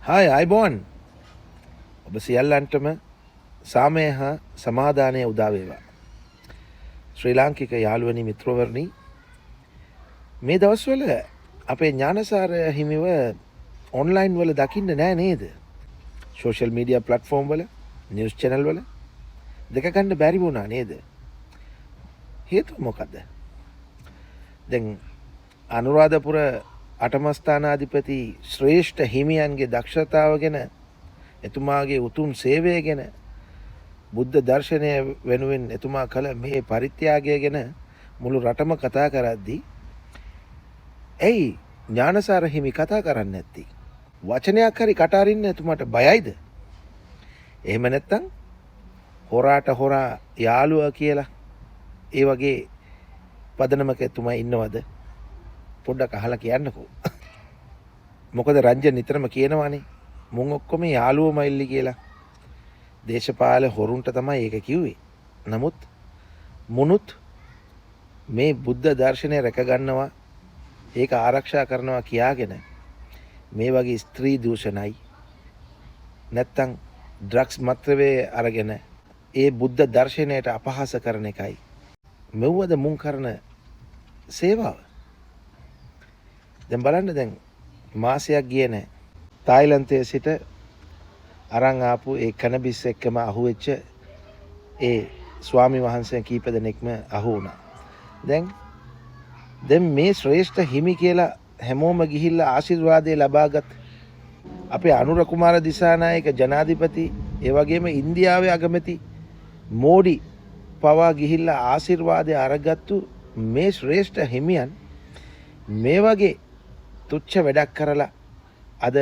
Hi, ආයුබෝවන්. ඔබ සියල්ලන්ටම සාමය හා සමාදානය උදා වේවා. ශ්‍රී ලාංකික යාළුවනි, මිත්‍රවරුනි, මේ දවස්වල අපේ ඥානසාර හිමිව ඔන්ලයින් වල දකින්න නෑ නේද? සෝෂල් මීඩියා ප්ලැට්ෆෝම් වල, නිවුස් චැනල් වල දැක ගන්න බැරි වුණා නේද? හේතුව මොකද්ද? දැන් අනුරාධපුර අටමස්ථානාධිපති ශ්‍රේෂ්ඨ හිමියන්ගේ දක්ෂතාව ගැන, එතුමාගේ උතුම් සේවය ගැන, බුද්ධ දර්ශනය වෙනුවෙන් එතුමා කළ මේ පරිත්‍යාගය ගැන මුළු රටම කතා කරද්දී ඇයි ඥානසාර හිමි කතා කරන්නේ නැත්තේ? වචනයක් හරි කට අරින්න එතුමාට බයයිද? එහෙම නැත්තම් හොරාට හොරා යාළුවා කියලා ඒ වගේ පදනමක එතුමා ඉන්නවද? පොඩ්ඩක් අහලා කියන්නකෝ. මොකද රංජන් නිතරම කියනවානේ මුන් ඔක්කොම යාළුවෝ මයිල්ලි කියලා. දේශපාලන හොරුන්ට තමයි ඒක කිව්වේ. නමුත් මුනුත් මේ බුද්ධ දර්ශනය රැකගන්නවා, ඒක ආරක්ෂා කරනවා කියාගෙන මේ වගේ ස්ත්‍රී දූෂණයි නැත්තම් ඩ්‍රග්ස් මත්ද්‍රව්‍ය අරගෙන ඒ බුද්ධ දර්ශනයට අපහාස කරන එකයි මෙව්වද මුන් කරන සේවාව? දැන් බලන්න, දැන් මාසයක් ගියේ නෑ, තායිලන්තයේ සිට අරන් ආපු ඒ කැනබිස් එක්කම අහුවෙච්ච ඒ ස්වාමි වහන්සේ කීප දෙනෙක්ම අහු වුණා. දැන් දැන් මේ ශ්‍රේෂ්ඨ හිමි කියලා හැමෝම ගිහිල්ලා ආශිර්වාදය ලබාගත් අපේ අනුර කුමාර දිසානායක ජනාධිපති, ඒ වගේම ඉන්දියාවේ අගමැති මෝඩි පවා ගිහිල්ලා ආශිර්වාදය අරගත්තු මේ ශ්‍රේෂ්ඨ හිමියන් මේ වගේ තුච්ඡ වැඩක් කරලා අද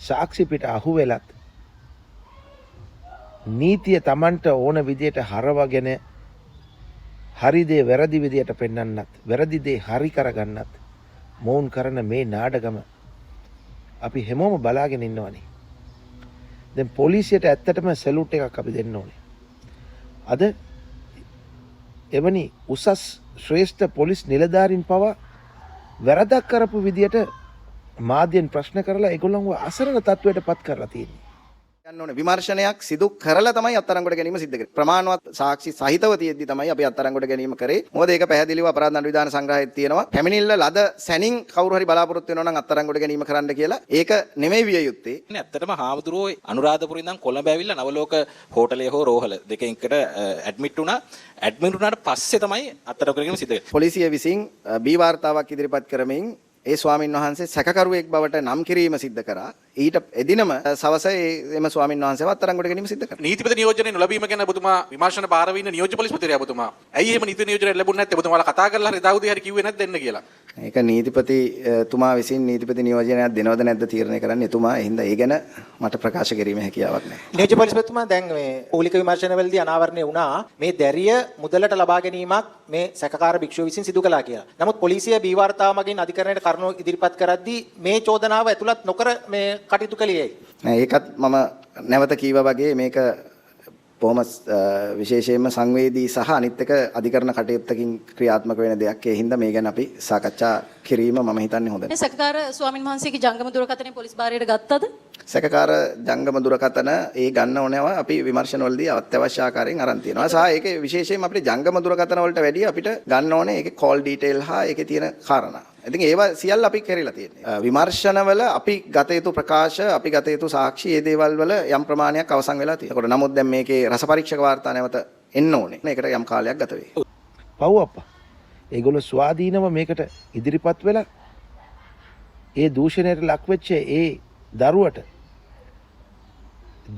සාක්ෂි පිට අහු වෙලත් නීතිය තමන්ට ඕන විදියට හරවගෙන හරි දේ වැරදි විදියට පෙන්වන්නත්, වැරදි දේ හරි කරගන්නත් මොවුන් කරන මේ නාඩගම අපි හැමෝම බලාගෙන ඉන්නවනේ. දැන් පොලිසියට ඇත්තටම සැලූට් එකක් අපි දෙන්න ඕනේ. අද එවැනි උසස් ශ්‍රේෂ්ඨ පොලිස් නිලධාරීන් පවා වැරදක් කරපු විදියට මාධ්‍යයෙන් ප්‍රශ්න කරලා ඒගොල්ලන්ව අසරණ තත්ත්වයට පත් කරලා තියෙන්නේ. යන්න ඕනේ විමර්ශනයක් සිදු කරලා තමයි අත්අඩංගුවට ගැනීම සිද්ධ කරේ. ප්‍රමාණවත් සාක්ෂි සහිතව තියෙද්දි තමයි අපි අත්අඩංගුවට ගැනීම කරේ. මොකද ඒක පැහැදිලිව අපරාධ දඬු විධාන සංග්‍රහයේ තියෙනවා. පැමිණිල්ල ලද සැනින් කවුරු හරි බලාපොරොත්තු වෙනවා නම් අත්අඩංගුවට ගැනීම කරන්න කියලා, ඒක නෙමෙයි විය යුත්තේ. ඇත්තටම හාමුදුරුවෝ අනුරාධපුර ඉඳන් කොළඹ ඇවිල්ලා නවලෝක හෝටලේ හෝ රෝහල දෙකෙන් එකට ඇඩ්මිට් වුණා. ඇඩ්මිට් වුණාට පස්සේ තමයි අත්අඩංගුවට ගැනීම සිද්ධ කළේ. පොලිසිය විසින් බී වාර්තාවක් ඉදිරිපත් කරමින් ඒ ස්වාමින් වහන්සේ සැකකරුවෙක් බවට නම් කිරීම සිද්ධ කරා. ඊට එදිනම සවස ඒ එම ස්වාමින් වහන්සේව අත්අඩංගුවට ගැනීම සිද්ධ කරා. නීතිපති නියෝජනය නොලැබීම ගැන ඔබතුමා විමර්ශන භාරව ඉන්න නියෝජ්‍ය පොලිස්පතිවරයා ඔබතුමා. ඇයි එහෙම නීති නියෝජනය ලැබුණ නැත්තේ? ඔබතුමාලා කතා කරලා හරි එදා උදේ හරි කිව්වේ නැද්ද එන්න කියලා? ඒක නීතිපති තුමා විසින් නීතිපති නියෝජනයක් දෙනවද නැද්ද තීරණය කරන්නේ එතුමා. ඒ හින්දා ඒ ගැන මට ප්‍රකාශ කිරීමේ හැකියාවක් නැහැ. නියෝජ්‍ය පොලිස්පතිතුමා, දැන් මේ මූලික විමර්ශනවලදී අනාවරණය වුණා මේ දැරිය මුදලට ලබා ගැනීමක් මේ සැකකාර භික්ෂුව විසින් සිදු කළා කියලා. නමුත් පොලිසිය බී වාර්තාව මගින් අධිකරණයට කරුණු ඉදිරිපත් කරද්දී මේ චෝදනාව ඇතුළත් නොකර මේ කටයුතු කළේ ඇයි? නෑ, ඒකත් මම නැවත කීවා වගේ මේක බොහොම විශේෂයෙන්ම සංවේදී සහ අනිත් එක අධිකරණ කටයුත්තකින් ක්‍රියාත්මක වෙන දෙයක්. ඒ හින්දා මේ ගැන අපි සාකච්ඡා කිරීම මම හිතන්නේ හොඳ නෑ. මේ සැකකාර ස්වාමින් වහන්සේගේ ජංගම දුරකථනය පොලිස් භාරයට ගත්තද? සැකකාර ජංගම දුරකථන ඒ ගන්න ඕනවා අපි විමර්ශන වලදී අත්‍යවශ්‍ය ආකාරයෙන් අරන් තියෙනවා. සහ ඒකේ විශේෂයෙන්ම අපිට ජංගම දුරකථන වලට වැඩිය අපිට ගන්න ඕනේ ඒකේ කෝල් ඩීටේල් හා ඒකේ තියෙන කාරණා. ඉතින් ඒවා සියල්ල අපි කරලා තියෙන්නේ. විමර්ශනවල අපි ගත යුතු ප්‍රකාශ, අපි ගත යුතු සාක්ෂි, ඒ දේවල් වල යම් ප්‍රමාණයක් අවසන් වෙලා තියෙනවා. ඒකට නමුත් දැන් මේකේ රස පරීක්ෂක වාර්තා නැවත එන්න ඕනේ. ඒකට යම් කාලයක් ගත වෙයි. පව් අප්පා. ඒගොල්ලෝ ස්වාධීනව මේකට ඉදිරිපත් වෙලා ඒ දූෂණයට ලක්වෙච්ච ඒ දරුවට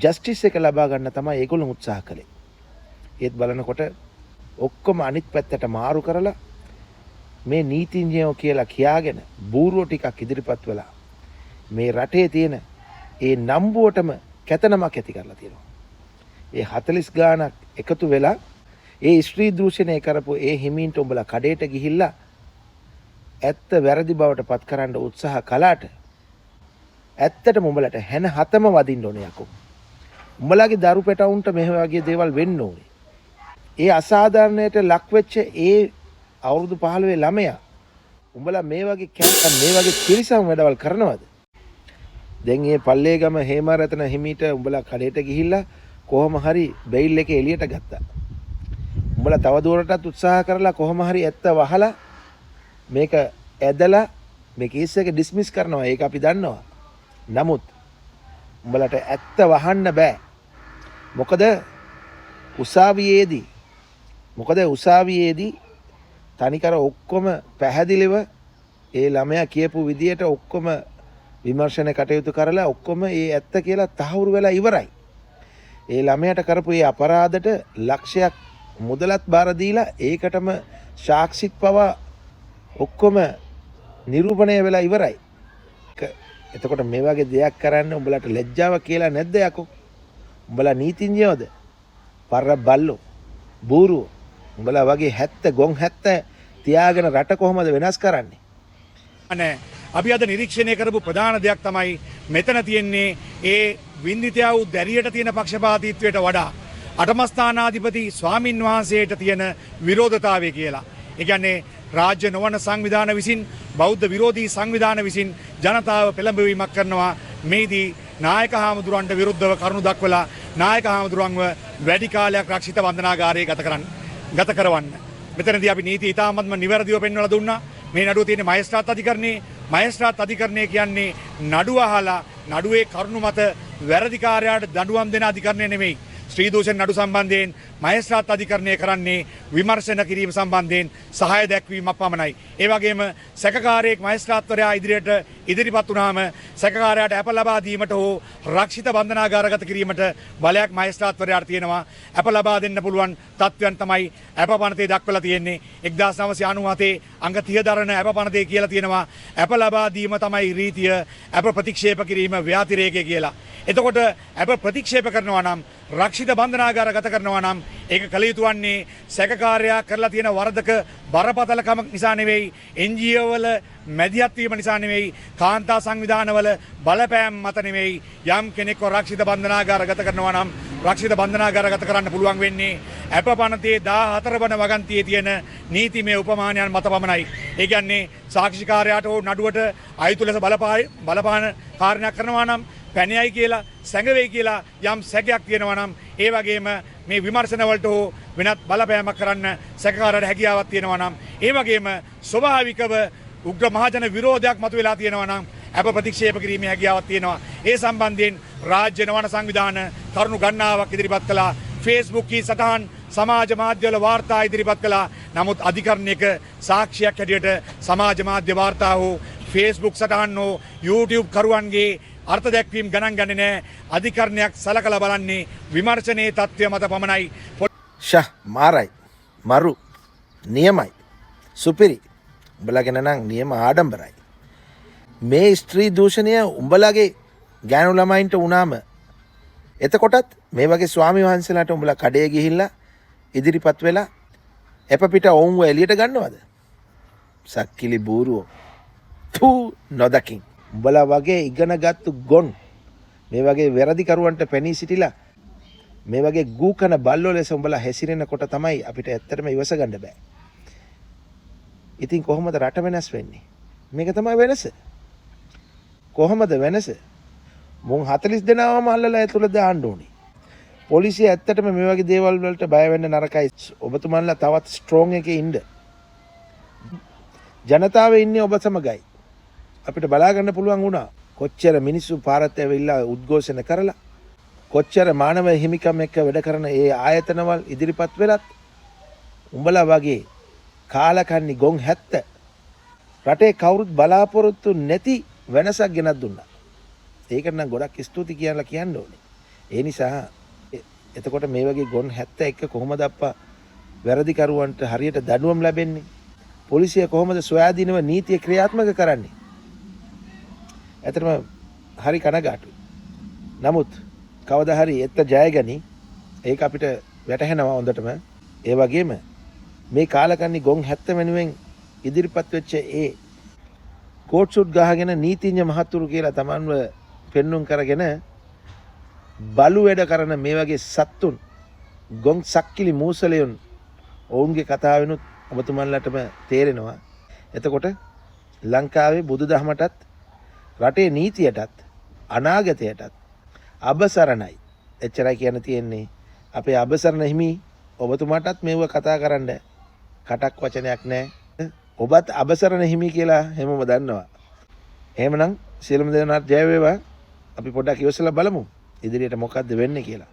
ජස්ටිස් එක ලබා ගන්න තමයි ඒගොල්ලෝ උත්සාහ කළේ. ඒත් බලනකොට ඔක්කොම අනිත් පැත්තට මාරු කරලා මේ නීතිඥයෝ කියලා කියාගෙන බූරුවෝ ටිකක් ඉදිරිපත් වෙලා මේ රටේ තියෙන ඒ නම්බුවටම කැතනමක් ඇති කරලා තියෙනවා. ඒ 40 ගාණක් එකතු වෙලා ඒ ස්ත්‍රී දූෂණය කරපු ඒ හිමීන්ට උඹලා කඩේට ගිහිල්ලා ඇත්ත වැරදි බවට පත් කරන්න උත්සාහ කළාට ඇත්තටම උඹලට හැන හතම වදින්න ඕනේ යකෝ. උඹලාගේ දරු පැටවුන්ට මෙහෙම වගේ දේවල් වෙන්න ඕනේ. ඒ අසාධාරණයට ලක් වෙච්ච ඒ අවුරුදු 15 ළමයා උඹලා මේ වගේ කැ මේ වගේ තිරිසන් වැඩවල් කරනවද? දැන් මේ පල්ලේගම හේමාරතන හිමිට උඹලා කඩේට ගිහිල්ලා කොහොම හරි බෙයිල් එක එළියට ගත්තා. උඹලා තව දුරටත් උත්සාහ කරලා කොහොම හරි ඇත්ත වහලා මේක ඇදලා මේ කේස් එක ඩිස්මිස් කරනවා. ඒක අපි දන්නවා. නමුත් උඹලට ඇත්ත වහන්න බෑ. මොකද උසාවියේදී මොකද උසාවියේදී තනිකර ඔක්කොම පැහැදිලිව ඒ ළමයා කියපු විදියට ඔක්කොම විමර්ශන කටයුතු කරලා ඔක්කොම ඒ ඇත්ත කියලා තහවුරු වෙලා ඉවරයි. ඒ ළමයාට කරපු ඒ අපරාධට ලක්ෂයක් මුදලත් බාර දීලා ඒකටම සාක්ෂිත් පවා ඔක්කොම නිරූපණය වෙලා ඉවරයි. එතකොට මේ වගේ දෙයක් කරන්න උඹලට ලැජ්ජාව කියලා නැද්ද යකෝ? උඹලා නීතිඥයෝද? පර බල්ලෝ, බූරුවෝ. උඹලා වගේ 70 ගොන් 70 තියාගෙන රට කොහොමද වෙනස් කරන්නේ? නෑ. අපි අද නිරීක්ෂණය කරපු ප්‍රධාන දෙයක් තමයි මෙතන තියෙන්නේ ඒ වින්දිතයා වූ දැරියට තියෙන පක්ෂපාතීත්වයට වඩා අටමස්ථානාධිපති ස්වාමින් වහන්සේට තියෙන විරෝධතාවය කියලා. ඒ කියන්නේ රාජ්‍ය නොවන සංවිධාන විසින්, බෞද්ධ විරෝධී සංවිධාන විසින් ජනතාව පෙළඹවීමක් කරනවා. මේදී නායක හාමුදුරන්ට විරුද්ධව කරුණු දක්වලා නායක හාමුදුරන්ව වැඩි කාලයක් රක්ෂිත වන්දනාගාරයේ ගත කරවන්න. මෙතනදී අපි නීති ඉතාමත්ම නිවැරදිව පෙන්වලා දුන්නා. මේ නඩුව තියෙන්නේ මහේස්ත්‍රාත් අධිකරණයේ. මහේස්ත්‍රාත් අධිකරණය කියන්නේ නඩුව අහලා නඩුවේ කරුණු මත වැරදිකාරයාට දඬුවම් දෙන අධිකරණය නෙමෙයි. ස්ත්‍රී දූෂණ නඩු සම්බන්ධයෙන් මහේස්ත්‍රාත් අධිකරණය කරන්නේ විමර්ශන කිරීම සම්බන්ධයෙන් සහාය දැක්වීමක් පමණයි. ඒ වගේම සැකකාරයෙක් මහේස්ත්‍රාත්වරයා ඉදිරියට ඉදිරිපත් වුණාම සැකකාරයාට ඇප ලබා දීමට හෝ රක්ෂිත බන්ධනාගාරගත කිරීමට බලයක් මහේස්ත්‍රාත්වරයාට තියෙනවා. ඇප ලබා දෙන්න පුළුවන් තත්ත්වයන් තමයි ඇප පනතේ දක්වලා තියෙන්නේ. 1997 අංග 30 දරන ඇප පනතේ කියලා තියෙනවා. ඇප ලබා දීම තමයි රීතිය, ඇප ප්‍රතික්ෂේප කිරීම ව්‍යාතිරේකය කියලා. එතකොට ඇප ප්‍රතික්ෂේප කරනවා නම්, රක්ෂිත බන්ධනාගාරගත කරනවා නම්, ඒක කළ යුතු වන්නේ සැකකාරයා කරලා තියෙන වරදක බරපතලකම නිසා නෙවෙයි, NGO වල මැදිහත් වීම නිසා නෙවෙයි, කාන්තා සංවිධානවල බලපෑම් මත නෙවෙයි. යම් කෙනෙක්ව රක්ෂිත බන්ධනාගාරගත කරනවා නම් රක්ෂිත බන්ධනාගාරගත කරන්න පුළුවන් වෙන්නේ ඇප පනතේ 14 වන වගන්තියේ තියෙන නීතිමය උපමානයන් මත පමණයි. ඒ කියන්නේ සාක්ෂිකාරයාට හෝ නඩුවට අයුතු ලෙස බලපාන කාරණයක් කරනවා නම්, පැනයයි කියලා, සැඟවෙයි කියලා යම් සැකයක් තියෙනවා නම්, ඒ වගේම මේ විමර්ශන වලට හෝ වෙනත් බලපෑමක් කරන්න සැකකාරයාට හැකියාවක් තියෙනවා නම්, ඒ වගේම ස්වභාවිකව උග්‍ර මහජන විරෝධයක් මතුවලා තියෙනවා නම් ඇප ප්‍රතික්ෂේප කිරීමේ හැකියාවක් තියෙනවා. ඒ සම්බන්ධයෙන් රාජ්‍ය නොවන සංවිධාන කරුණු ගණනාවක් ඉදිරිපත් කළා. Facebook සටහන්, සමාජ මාධ්‍යවල වාර්තා ඉදිරිපත් කළා. නමුත් අධිකරණයක සාක්ෂියක් හැටියට සමාජ මාධ්‍ය වාර්තා හෝ Facebook සටහන් හෝ YouTube කරුවන්ගේ අර්ථ දැක්වීම් ගණන් ගන්නේ නෑ. අධිකරණයක් සලකලා බලන්නේ විමර්ශනයේ තත්ත්වය මත පමණයි. ෂ මාරයි, මරු, නියමයි, සුපිරි. උඹලා ගැන නම් නියම ආඩම්බරයි. මේ ස්ත්‍රී දූෂණය උඹලගේ ගෑනු ළමයින්ට වුණාම එතකොටත් මේ වගේ ස්වාමි වහන්සේලාට උඹලා කඩේ ගිහිල්ලා ඉදිරිපත් වෙලා එප පිට ඔවුන්ව එළියට ගන්නවද? සක්කිලි බූරුවෝ. තු නොදකින්. උඹලා වගේ ඉගෙනගත්තු ගොන් මේ වගේ වැරදිකරුවන්ට පෙනී සිටිලා මේ වගේ ගූකන බල්ලෝ ලෙස උඹලා හැසිරෙනකොට තමයි අපිට ඇත්තටම ඉවස ගන්න බෑ. ඉතින් කොහොමද රට වෙනස් වෙන්නේ? මේක තමයි වෙනස. කොහොමද වෙනස? මුන් 40 දෙනාවම අල්ලලා ඇතුළ දාන්න ඕනේ. පොලිසිය ඇත්තටම මේ වගේ දේවල් වලට බය වෙන්න නරකයි. ඔබතුමන්ලා තවත් ස්ට්‍රෝං එකේ ඉන්න. ජනතාව ඉන්නේ ඔබ සමගයි. අපිට බලා ගන්න පුළුවන් වුණා. කොච්චර මිනිස්සු පාරත් ඇවිල්ලා උද්ඝෝෂණ කරලා, කොච්චර මානව හිමිකම් එක්ක වැඩ කරන ඒ ආයතනවල් ඉදිරිපත් වෙලත් උඹලා වගේ කාලකන්ණි ගොන් 70 රටේ කවුරුත් බලාපොරොත්තු නැති වෙනසක් ගෙනත් දුන්නා. ඒකට නම් ගොඩක් ස්තුති කියලා කියන්න ඕනේ. ඒ නිසා එතකොට මේ වගේ ගොන් 71 කොහොමද අප්පා වැරදිකරුවන්ට හරියට දඬුවම් ලැබෙන්නේ? පොලිසිය කොහොමද ස්වාධීනව නීතිය ක්‍රියාත්මක කරන්නේ? ඇත්තටම හරි කනගාටුයි. නමුත් කවදා හරි ඇත්ත ජයගනි. ඒක අපිට වැටහෙනවා හොඳටම. ඒ වගේම මේ කාලකන්ණි ගොන් 70 වෙනුවෙන් ඉදිරිපත් වෙච්ච ඒ කෝට් සූට් ගහගෙන නීතිඥ මහත්තුරු කියලා තමන්ව පෙන්නුම් කරගෙන බලු වැඩ කරන මේ වගේ සත්තුන් ගොන් සක්කිලි මූසලයන් ඔවුන්ගේ කතාවෙනුත් ඔබතුමන්ලටම තේරෙනවා. එතකොට ලංකාවේ බුදුදහමටත් රටේ නීතියටත් අනාගතයටත් අබසරණයි. එච්චරයි කියන්න තියෙන්නේ. අපේ අබසරණ හිමි, ඔබතුමාටත් මේව කතා කරන්න කටක් වචනයක් නෑ. ඔබත් අබසරණ හිමි කියලා හැමෝම දන්නවා. එහෙමනම් සියලුම දෙනාට ජය වේවා. අපි පොඩ්ඩක් ඉවසලා බලමු ඉදිරියට මොකද්ද වෙන්නේ කියලා.